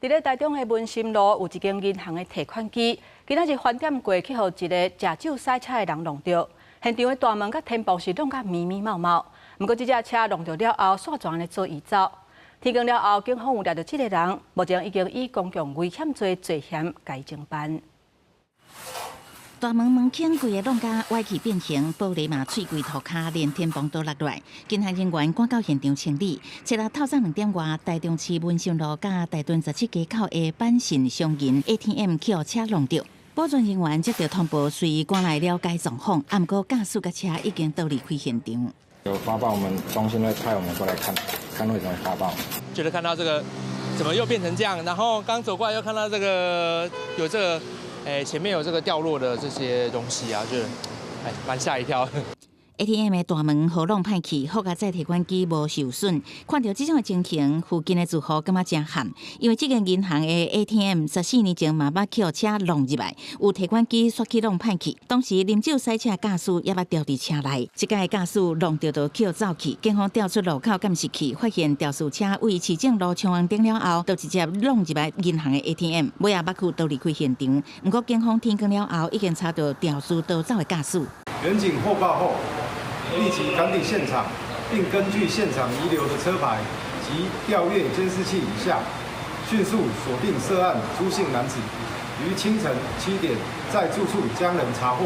佇咧台中的文心路有一間銀行的提款機，今仔日翻店過去，予一个食酒駛車的人弄著，現場的大門佮天幕是弄甲密密麻麻。毋過這隻車弄著了後，煞全按呢做伊走。天光了後，警方有掠著這个人，目前已經以公共危險罪罪嫌共伊偵辦。大門門框規个弄甲歪去變形，玻璃嘛碎規塗跤，連天棚都落來。警方人員趕到現場清理。七日透早2點外，台中市文心路佮大墩17街口的板信商銀 ATM 去予車弄著。保全人員接到通報，隨趕來了解狀況，啊，毋過駕駛佮車已經逃離開現場。有發報，我們中心會派我們過來看，看為什麼發報。覺得看到這個，怎麼又變成這樣？然後剛走過來又看到這個有這個。誒，前面有這個掉落的這些東西啊，就哎，蠻嚇一跳。 ATM 的大門予弄歹去，好佳哉提款機無受損。看著這種的情形，附近的住戶感覺真譀，因為這間銀行的 ATM 14年前嘛捌去予車弄入來，有提款機煞去弄歹去。當時啉酒駛車駕駛猶捌掉佇車內，這擺駕駛弄著就去走去，警方調出路口監視器，發現肇事車位市政路衝紅燈了後，就直接弄入來銀行的 ATM，尾仔捌去逃離開現場。毋過警方天光了後，已經查著肇事逃走的駕駛。員警獲報後，立即趕抵現場，並根據現場遺留的車牌及調閱監視器影像，迅速鎖定涉案朱姓男子，於清晨7點在住處將人查獲。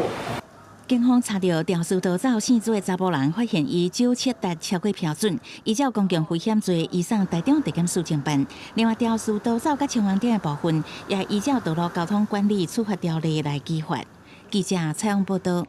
警方查著肇事逃走姓朱的查埔人，發現伊酒測值超過標準，依照公共危險罪移送台中地檢署偵辦。另外，肇事逃走佮衝紅燈的部分，也依照道路交通管理處罰條例來處罰。記者採訪報道。